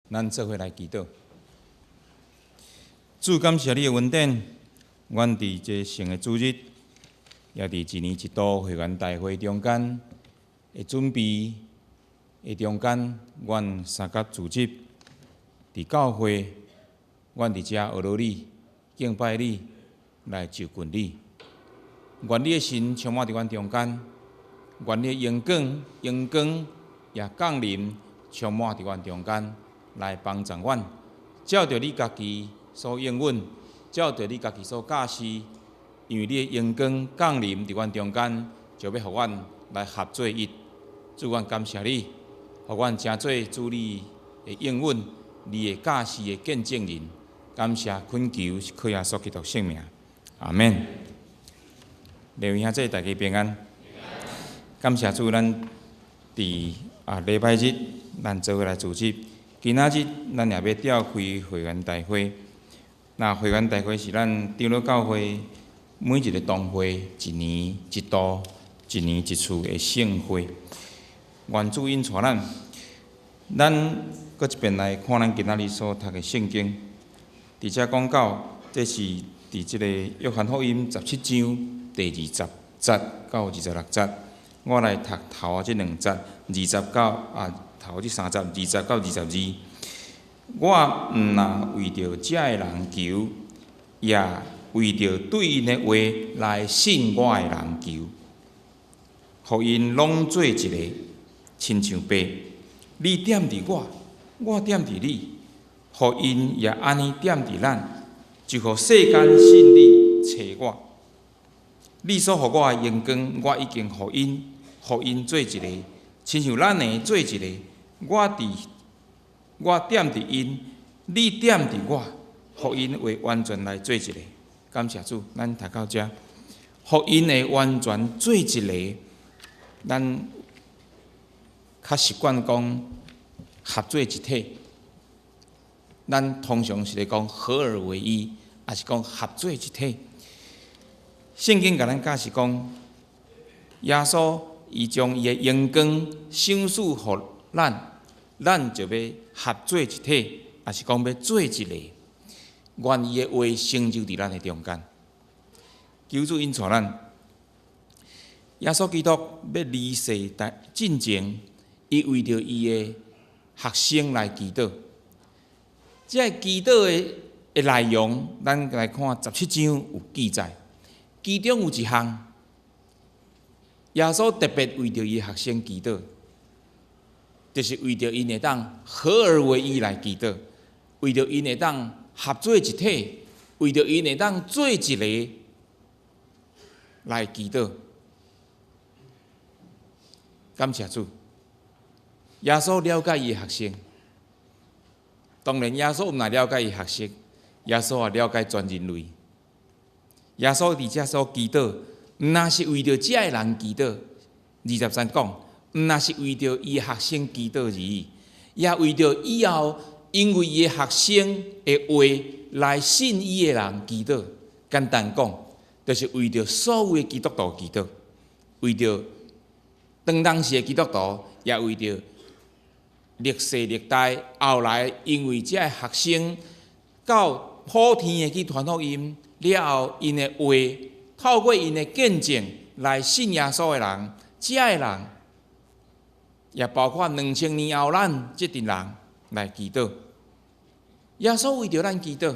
咱做伙來祈禱。主，感謝你的恩典，阮佇這聖的主日，也佇一年一度會員大會中間的準備的中間，阮相佮聚集佇教會，阮佇遮學羅你、敬拜你，來就近你。願你的神充滿佇阮中間，願你的榮光、榮光也降臨充滿佇阮中間，來幫助阮，照著你家己所應允，照著你家己所教示，因為你的榮光降臨佇阮中間，就欲予阮來合做一。主，阮感謝你，予阮成做主你的應允、你的教示的見證人。感謝懇求是靠耶穌基督聖名，阿門。各位兄弟，大家平安。感謝主，咱佇禮拜日，咱做伙來聚集。今仔日咱也欲召開會員大會。那會員大會是咱長老教會每一个堂會一年一度、一年一次的盛會。願主引帶咱，咱閣一遍來看咱今仔日所讀的聖經。佇遮講到，這是佇這个約翰福音17章第20節到26節。我來讀頭這兩節，二十到頭這三節，20到22。我毋若為著遮的人求，也為著對𪜶的話來信我的人求，予𪜶攏做一个，親像爸，你踮佇我，我踮佇你，予𪜶也按呢踮佇咱，就予世間信你差我。你所予我的榮光，我已經予𪜶，予𪜶做一个，親像咱兩个做一个。我踮佇𪜶，你踮佇我，予𪜶會完全來做一個。感謝主，咱讀到遮，予𪜶會完全做一个。咱較習慣講合做一體，咱通常是咧講合而為一，抑是講合做一體。聖經共咱教示講，耶穌伊將伊的榮光賞賜予咱，咱就欲合做一體，抑是講欲做一个。願伊的話成就佇咱的中間。求主引帶咱。耶穌基督欲離世進前，伊為著伊的學生來祈禱。這个祈禱的內容，咱來看十七章有記載。其中有一項，耶穌特別為著伊學生祈禱，就是為著𪜶會當合而為一來祈禱，為著𪜶會當合做一體，為著𪜶會當做一个來祈禱。感謝主，耶穌了解伊的學生。當然，耶穌毋但了解伊學生，耶穌也了解全人類。耶穌佇遮所祈禱，毋若是為著遮的人祈禱。23講，毋若是為著伊學生祈禱而已，也為著以後因為伊的學生的話來信伊的人祈禱。簡單講，就是為著所有的基督徒祈禱，為著當時的基督徒，也為著歷世歷代後來因為遮的學生到普天的去傳福音了後，𪜶的話透過𪜶的見證來信耶穌的人，遮的人也包括2000年後咱這陣人來祈禱。耶穌為著咱祈禱，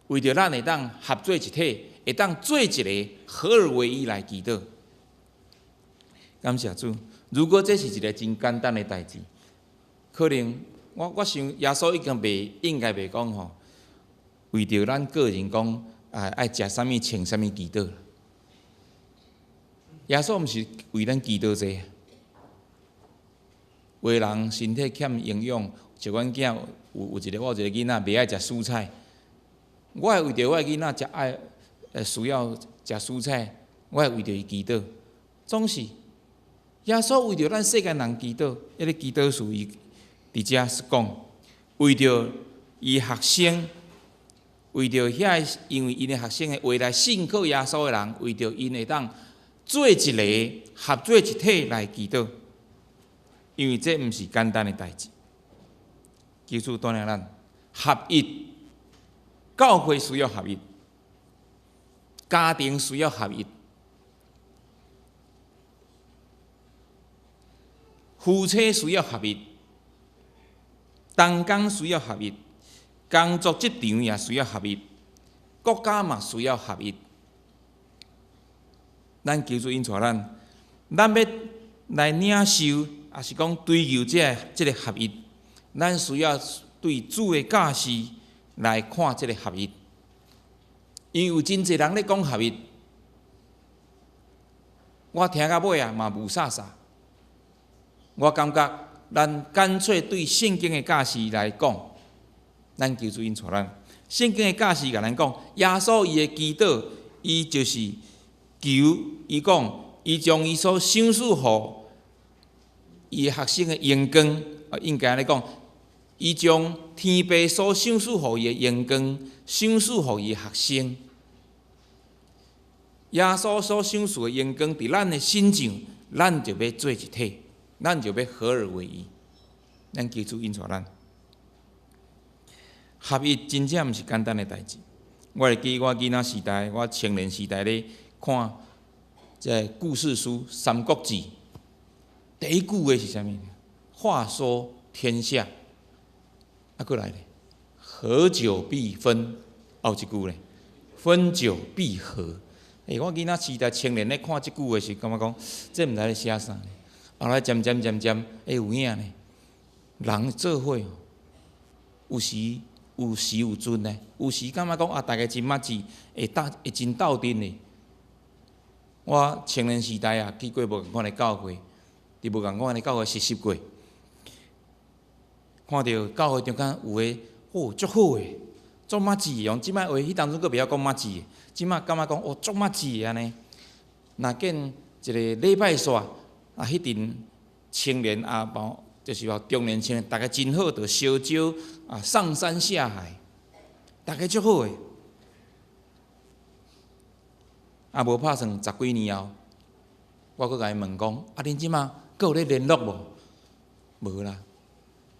為著咱會當合做一體，會當做一个合而為一來祈禱。感謝主。如果這是一个真簡單的代誌，可能我想耶穌已經袂應該袂講吼，為著咱個人講啊愛食啥物穿啥物祈禱。耶穌毋是為咱祈禱這，有的人身體欠營養，像阮囝有一个我有一个囡仔袂愛食蔬菜，我會為著我的囡仔食愛需要食蔬菜，我會為著伊祈禱。總是耶穌為著咱世間人祈禱，彼个祈禱書伊佇遮是講，為著伊學生，為著遐个因為𪜶的學生的話來信靠耶穌的人，為著𪜶會當做一个合做一體來祈禱，因為這毋是簡單的代誌。求主帶領咱合一，教會需要合一，家庭需要合一，夫妻需要合一，同工需要合一，工作職場也需要合一，國家嘛需要合一。咱求主恩賜咱，咱欲來領受，抑是講追求這個合一，咱需要對主的教示來看這個合一。因為有真濟人咧講合一，我聽到尾啊嘛霧煞煞。我感覺咱乾脆對聖經的教示來講，咱求主恩賜咱。聖經的教示共咱講，耶穌伊的祈禱，伊就是求伊講，伊將伊所賞賜予伊的學生的榮光，啊，應該按呢講，伊將天父所賞賜予伊的榮光，賞賜予伊的學生。耶穌所賞賜的榮光，佇咱的身上，咱就欲做一體，咱就欲合而為一。咱求主恩賜咱。合一真正毋是簡單的代誌。我會記我囡仔時代，我青年時代咧看這个故事書《三國志》，第一句話是啥物？話說天下，啊，閣來咧，合久必分，後一句咧，分久必合。欸，我囡仔時代青年咧看這句話時，感覺講這毋知咧寫啥。後來漸漸漸漸，欸，有影呢，人做伙有時有時有陣呢，有時感覺講啊，大家真默契，會鬥會真鬥陣的。我青年時代啊，去過無仝款的教會，佇無仝款的教會實習過，看著教會中間有的哦，足好的，足默契的，用這擺話，彼當陣閣袂曉講默契的，這擺感覺講哦，足默契的按呢。若見一个禮拜煞，啊，彼陣青年啊，包就是話中年青年，逐家真好，就相招啊，上山下海，逐家足好的。啊，無拍算十幾年後，我閣共伊問講，啊，恁這馬閣有咧聯絡無？無啦，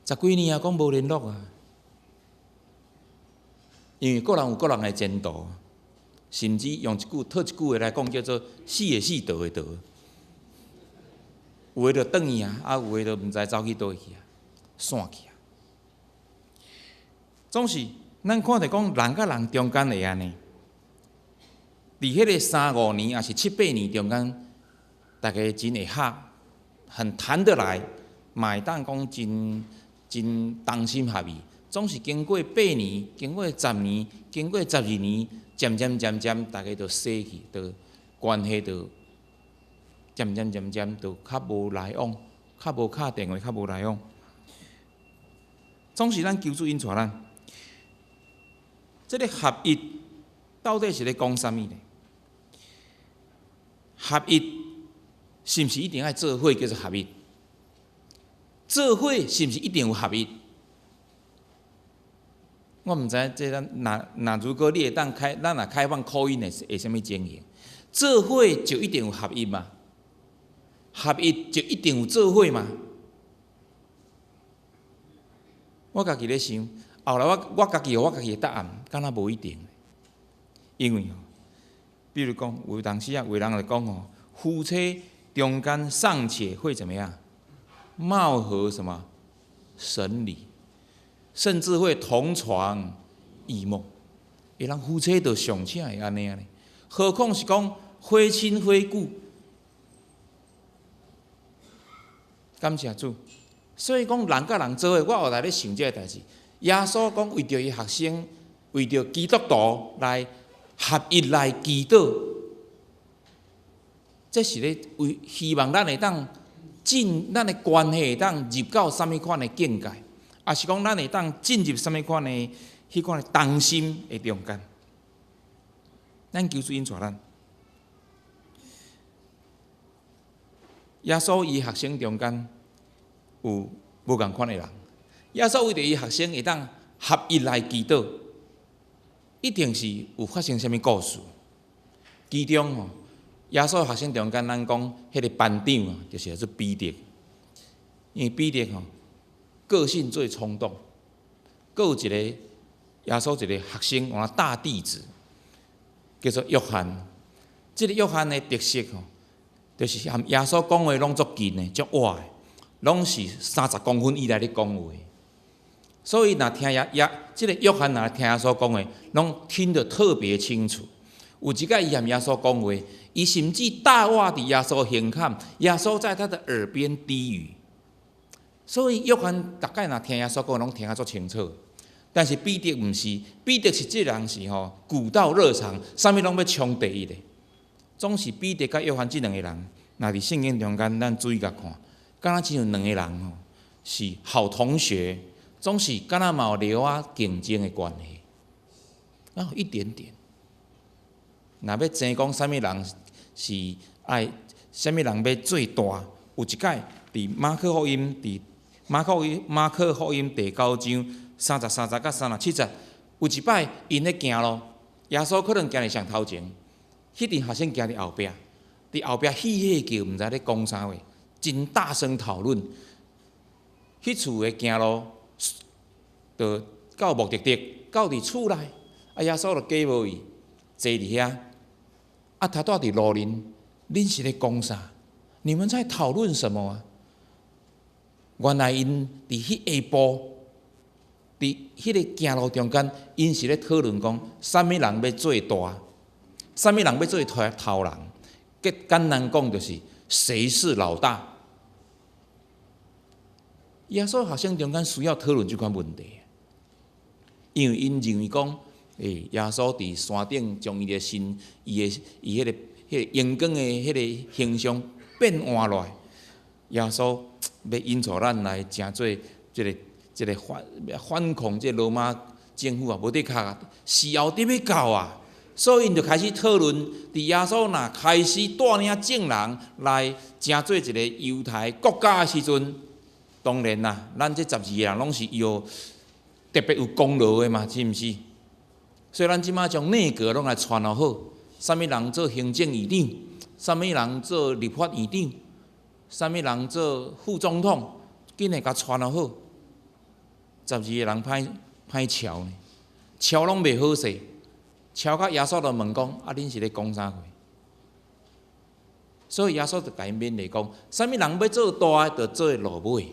十幾年啊，講無聯絡啊。因為各人有各人的前途，甚至用一句套一句話來講，叫做死會死，逃會逃。有的就轉去啊，啊，有的就毋知走去佗位去啊，散去啊。總是咱看著講人佮人中間會按呢，佇彼个三五年抑是七八年中間，大家真會合，很談得來，嘛會當講真真同心合意。總是經過八年，經過十年，經過12年，漸漸漸漸，大家就逝去，就關係就漸漸漸漸就較無來往，較無敲電話，較無來往。總是咱求主恩賜咱，這个合一到底是咧講啥物呢？合一是毋是一定愛做伙叫做合一？做伙是毋是一定有合一？我毋知這咱若若如果你會當開，咱若開放 call in 的會啥物情形？做伙就一定有合一嗎？合一就一定有做伙嗎？我家己咧想，後來我我家己予我家己的答案，敢若無一定。因為吼，比如講，有當時啊，有人就講吼，夫妻中間尚且會怎麼樣？貌合什麼？神離。甚至會同床異夢，欸，人夫妻都尚且會按呢呢，何況是講非親非故？感謝主，所以講人佮人做伙，我後來咧想這个代誌。耶穌講為著伊學生，為著基督徒來合一來祈禱，這是咧為希望咱會當進咱的關係會當入到啥物款的境界。抑是講，咱會當進入啥物款的彼款的同心的中間？咱求主恩賜咱。耶穌伊學生中間有無仝款的人。耶穌為著伊學生會當合一來祈禱，一定是有發生啥物故事。其中吼，耶穌學生中間，咱講彼个班長啊，就是叫做彼得。因為彼得吼，個性最衝動，閣有一個耶穌一個學生，換大弟子，叫做約翰。這個約翰的特色吼，就是和耶穌講話攏足近的，足倚的，攏是30公分以內咧講話。所以若聽耶耶，這個約翰若聽耶穌講話，攏聽得特別清楚。有一擺伊和耶穌講話，伊甚至搭倚佇耶穌胸坎，耶穌在他的耳邊低語。所以約翰逐擺若聽耶穌講，攏聽得足清楚。但是彼得毋是，彼得是這人是吼古道熱腸，啥物攏欲衝第一的。總是彼得佮約翰這兩個人，若佇聖經中間，咱注意共看，敢若親像兩個人吼是好同學，總是敢若嘛有了仔競爭的關係，啊，一點點。若欲爭講啥物人是愛，啥物人欲做大，有一擺佇馬可福音，佇馬可福音第九章33節佮37節，有一擺𪜶咧行路，耶穌可能行佇上頭前，彼陣學生行佇後壁，佇後壁嬉戲叫，毋知咧講啥話，真大聲討論。彼次的行路，就到目的地，到佇厝內，啊耶穌就過無伊，坐佇遐，啊他蹛佇路面，恁是咧講啥？你們在討論什麼啊？原來𪜶佇彼下晡，佇彼个行路中間，𪜶是咧討論講，啥物人欲做大，啥物人欲做頭頭人？簡簡單講就是誰是老大？耶穌學生中間需要討論這款問題，因為𪜶認為講，欸，耶穌佇山頂將伊的身、伊的、伊彼個、彼個榮光的彼個形象變換落來，耶穌欲引導咱來成做這個、這個反反抗這個羅馬政府啊，無的確啊，時候得欲到啊，所以𪜶就開始討論，佇耶穌若開始帶領眾人來成做一個猶太國家的時陣，當然啦，咱這十二個人攏是有特別有功勞的嘛，是毋是？所以咱這馬將內閣攏來串好，啥物人做行政院長，啥物人做立法院長，啥物人做副總統，緊會共串好。十二個人歹歹撨呢，撨攏袂好勢，撨到耶穌就問講：啊，恁是咧講啥貨？所以耶穌就共𪜶勉勵講：啥物人欲做大的，就做落尾；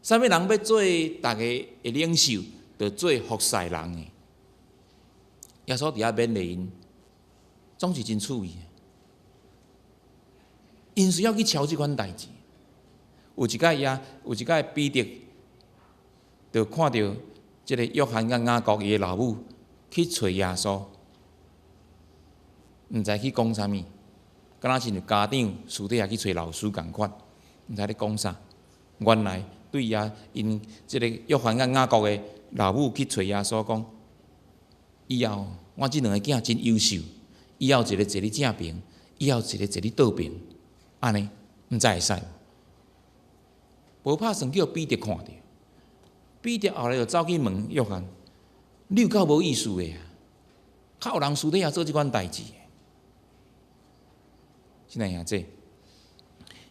啥物人欲做逐家的領袖，就做服侍人的。耶穌佇遐勉勵𪜶，總是真趣味。𪜶需要去撨這款代誌。有一擺也，有一擺彼得就看著這个約翰佮雅各伊的老母去揣耶穌，毋知去講啥物，敢若親像家長私底下去揣老師仝款，毋知咧講啥。原來對耶𪜶這个約翰佮雅各的老母去揣耶穌講，以後我這兩个囝真優秀，以後一个坐你正爿，以後一个坐你倒爿，按呢毋知會使無？無拍算叫彼得看著，彼得後來就走去問約翰：你有夠無意思的啊？較有人私底下做這款代誌？親愛兄弟，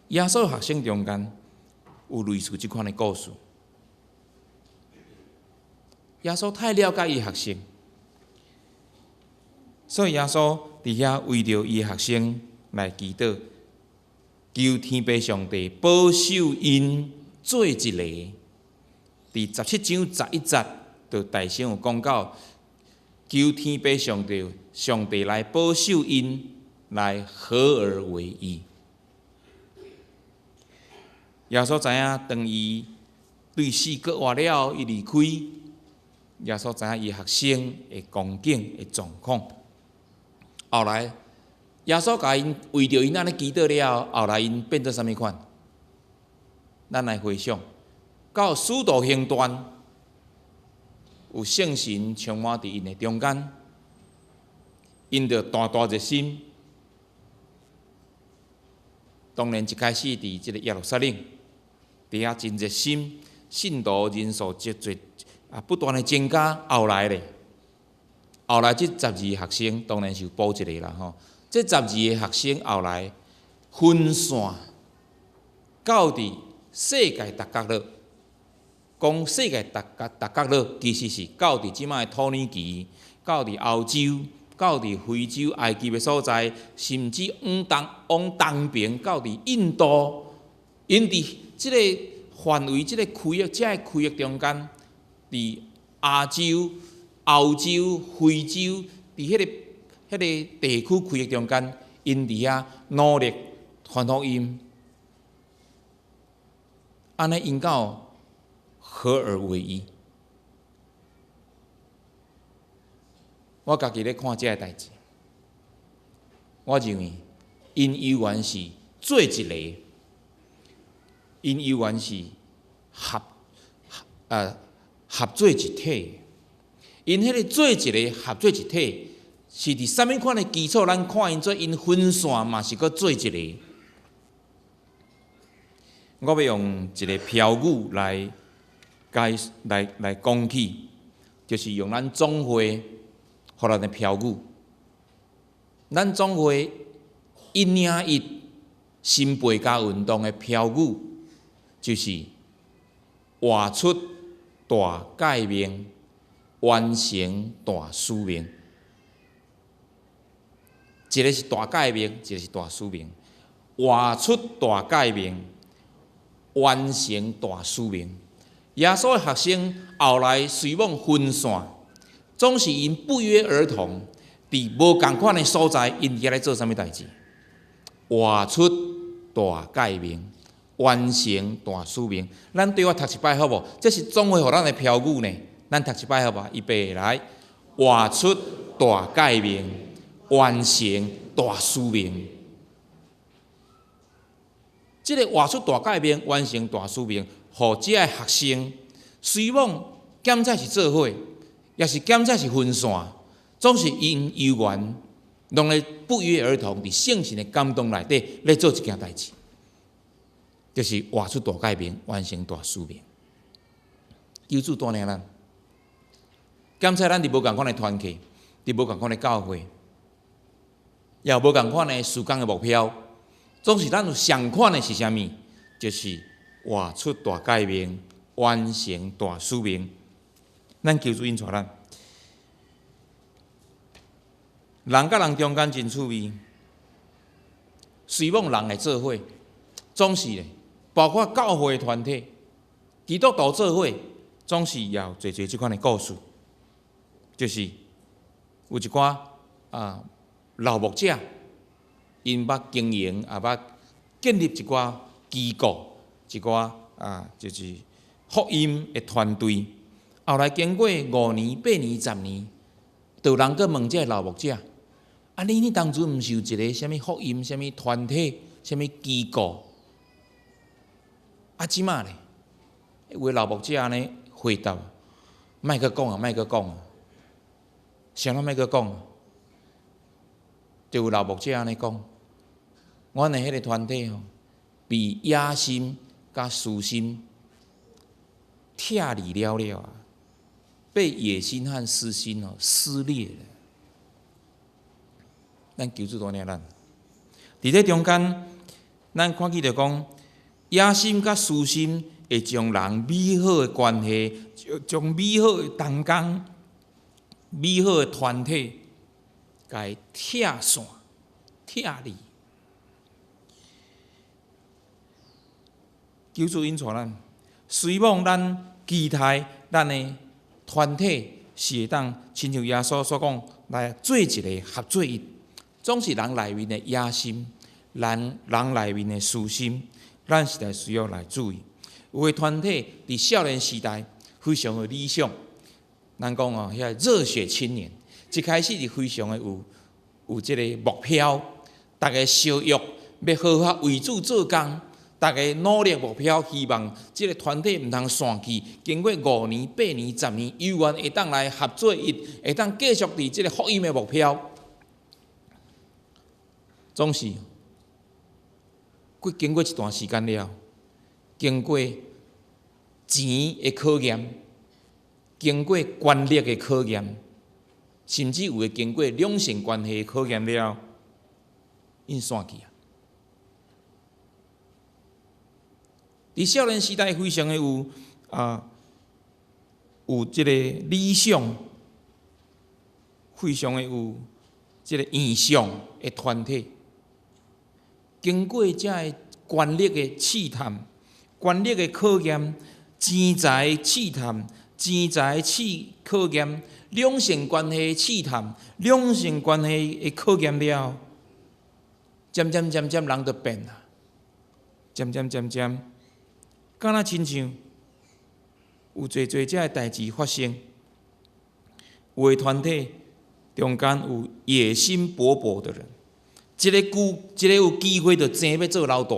耶穌學生中間有類似這款的故事。耶穌太了解伊學生，所以耶穌佇遐為著伊學生來祈禱，求天父上帝保守𪜶做一个。佇17章11節，就大聲有講到，求天父上帝，上帝來保守𪜶，來合而為一。耶穌知影，當伊對死過活了後，伊離開，耶穌知影伊學生的光景的狀況。後來，耶穌共𪜶為著𪜶按呢祈禱了後，後來𪜶變做啥物款？咱來回想，到使徒行傳，有聖神充滿佇𪜶的中間，𪜶就大大熱心。當然一開始佇這个耶路撒冷，佇遐真熱心，信徒人數濟濟啊，不斷的增加。後來咧，後來這十二個學生當然是有補一个啦吼。這十二個學生後來分散到佇世界逐角落。講世界逐角逐角落，其實是到佇這擺的土耳其，到佇歐洲，到佇非洲、埃及的所在，甚至往東往東邊到佇印度，𪜶佇這个範圍、這个區域、這个區域中間，佇亞洲、歐洲、非洲，佇彼個地區區域中間，𪜶佇遐努力傳福音，按呢𪜶敢有合而為一？我家己咧看這个代誌，我認為𪜶猶原是做一个，𪜶猶原是合做一體。𪜶彼个做一个合做一體，是佇啥物款的基礎？咱看𪜶做𪜶分散嘛，是閣做一个。我欲用一个標語來解來講起，就是用咱總會予咱的標語。咱總會一領一新背家運動的標語，就是活出大誡命，完成大使命。一个是大誡命，一个是大使命。活出大誡命，完成大使命。耶穌的學生後來隨往分散，總是𪜶不約而同，佇無仝款的所在，𪜶佇遐咧做啥物代誌？活出大誡命，完成大使命。咱對我讀一擺好無？這是總會予咱的標語呢。咱讀一擺好無？預備來，活出大誡命，完成大使命。這个活出大誡命，完成大使命，予這个學生雖罔檢查是做伙，抑是檢查是分散，總是𪜶猶原攏咧不約而同，佇聖神的感動內底咧做一件代誌，就是活出大誡命，完成大使命。求主帶領咱，檢查咱佇無仝款的團契，佇無仝款的教會，也有無仝款的事工的目標，總是咱有相款的是啥物？就是活出大誡命，完成大使命。咱求主引帶咱。人佮人中間真趣味，雖罔人會做伙，總是咧，包括教會團體、基督徒做伙，總是也有濟濟這款的故事，就是有一寡老牧者，𪜶捌經營，也捌建立一寡機構，一寡就是福音的團隊。後來經過5年、8年、10年，就有人閣問這个老牧者：啊，你當初毋是有一个啥物福音、啥物團體、啥物機構？啊，這馬咧，有的老牧者按呢回答：莫閣講啊，莫閣講啊，啥攏莫閣講。就有老牧者按呢講：阮的彼个團體吼，被野心佮私心拆離了了啊，被野心和私心哦撕裂了。咱求主帶領咱，佇這中間，咱看見著講，野心佮私心會將人美好的關係，將美好的同工、美好的團體，共伊拆散、拆離。求主引帶咱，雖罔咱期待咱的團體是會當親像耶穌所講來做一个合做一，總是人內面的野心，人內面的私心，咱實在需要來注意。有的團體佇少年時代非常的理想，咱講哦，遐熱血青年，一開始是非常的有這个目標，逐家相約欲好好為主做工。逐家努力目標，希望這个團體毋通散去。經過5年、8年、10年，猶原會當來合做一，會當繼續佇這个福音的目標。總是過經過一段時間了，經過錢的考驗，經過權力的考驗，甚至有的經過兩性關係的考驗了，𪜶散去啊！佇少年時代非常的有有這个理想，非常的有這个異象的團體，經過這个權力的試探、權力的考驗、錢財試探、錢財試考驗、兩性關係試探、兩性關係的考驗了，漸漸漸漸人就變啦，漸漸漸漸，敢若親像有濟濟這个代誌發生，有的團體中間有野心勃勃的人，一个有機會就爭欲做老大，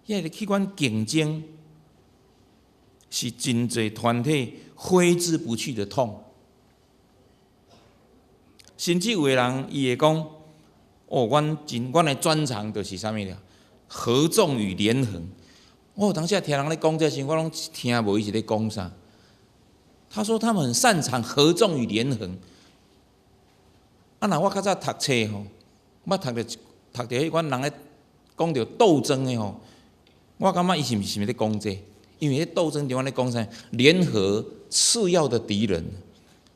遐个彼款競爭是真濟團體揮之不去的痛，甚至有的人伊會講：哦，阮的專長就是啥物了？合縱與連橫。我有當時聽人咧講這時，我攏聽無伊是咧講啥。他說他們很擅長合縱與連橫。啊，若我較早讀冊吼，捌讀著彼款人咧講著鬥爭的吼，我感覺伊是毋是咧講這個？因為彼鬥爭中咧講啥？聯合次要的敵人，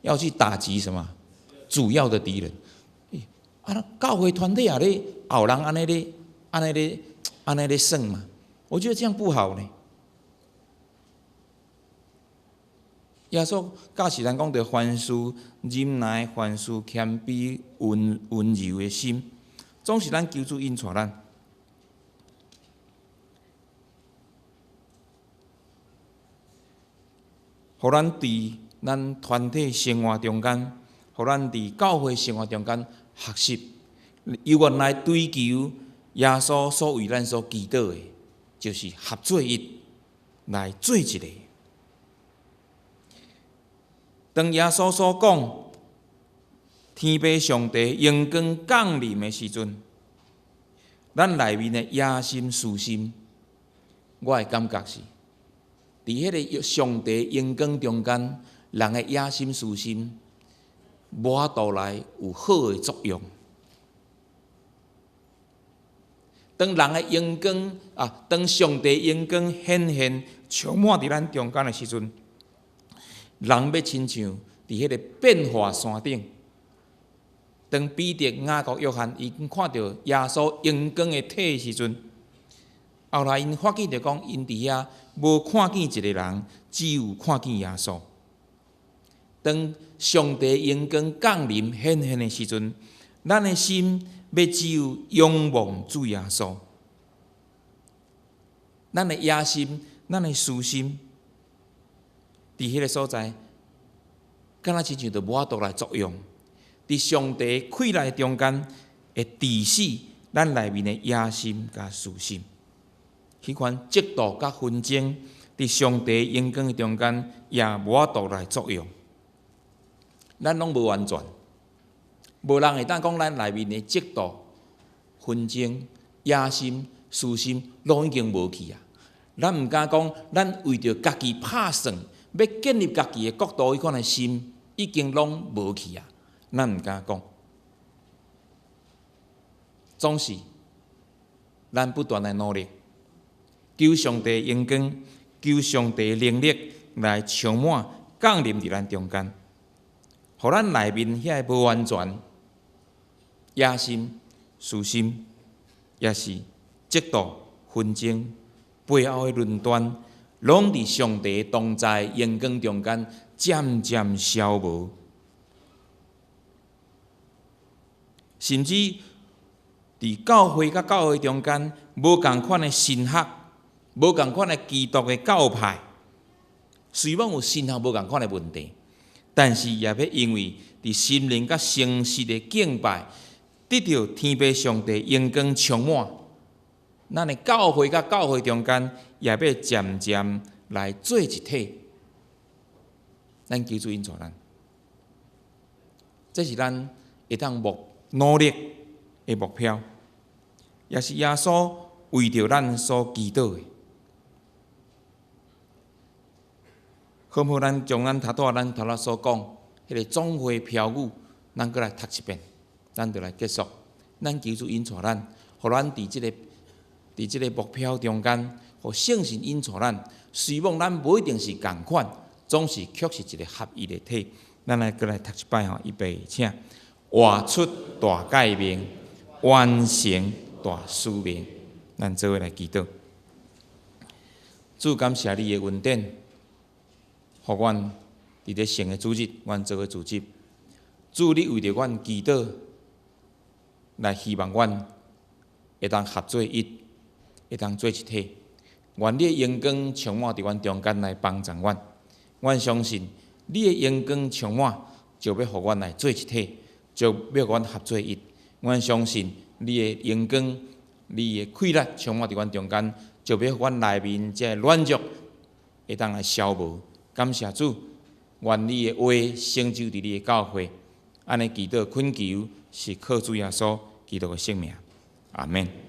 要去打擊什麼？主要的敵人。啊，教會團體也咧後人按呢咧，按呢咧，按呢咧算嘛？我覺得這樣不好呢。耶穌教示咱講著凡事忍耐，凡事謙卑、溫溫柔的心，總是咱求主引帶咱，予咱佇咱團體生活中間，予咱佇教會生活中間學習，猶原來追求耶穌所為咱所祈禱的，就是合做一，來做一个。當耶穌所講天父上帝榮光降臨的時陣，咱內面的野心、私心，我的感覺是，佇彼个上帝榮光中間，人的野心、私心，無法度來有好的作用。當人的榮光啊，當上帝榮光顯現充滿佇咱中間的時陣，人欲親像佇彼个變化山頂，當彼得、雅各、約翰已經看著耶穌榮光的體的時陣，後來𪜶發現著講，𪜶佇遐無看見一个人，只有看見耶穌。當上帝榮光降臨顯現的時陣，咱的心欲只有仰望主耶穌，咱的野心、咱的私心，佇彼个所在，敢若親像就無法度來作用。佇上帝氣力中間，會治死咱內面的野心佮私心。彼款嫉妒佮紛爭，佇上帝榮光的中間，也無法度來作用。咱攏無完全，無人會當講咱內面的嫉妒、紛爭、野心、私心，攏已經無去啊！咱毋敢講，咱為著家己拍算，欲建立家己的國度，彼款的心已經攏無去啊！咱毋敢講，總是咱不斷來努力，求上帝榮光，求上帝能力來充滿降臨佇咱中間，予咱內面遐个無完全、野心、私心，也是嫉妒、紛爭背後的論斷，攏佇上帝同在榮光中間漸漸消無，甚至佇教會佮教會中間無仝款的神學，無仝款的基督的教派，雖罔有神學無仝款的問題，但是也欲因為佇心靈佮誠實的敬拜，得著天父上帝榮光充滿，咱的教會佮教會中間也欲漸漸來做一體。咱求主恩賜咱，這是咱會當努力的目標，也是耶穌為著咱所祈禱的。好毋好？咱將咱頭拄仔所講彼个總會標語，咱閣來讀一遍，咱就來結束。咱求主恩賜咱，予咱佇這个目標中間，予聖神引帶咱。雖罔咱無一定是仝款，總是卻是一个合一的體。咱來閣來讀一擺吼，預備，請。活出大誡命，完成大使命。咱做伙來祈禱。主，感謝你的恩典，予阮佇咧聖的主日，阮做伙聚集。主，你為著阮祈禱，來希望阮會當合做一，會當做一體。願你的榮光充滿佇阮中間來幫助阮。阮相信你的榮光充滿，就欲予阮來做一體，就欲予阮合做一。阮相信你的榮光，你的氣力充滿佇阮中間，就欲予阮內面這个軟弱會當來消無。感謝主，願你的話成就佇你的教會。按呢祈禱懇求，是靠主耶穌基督的聖名。阿們。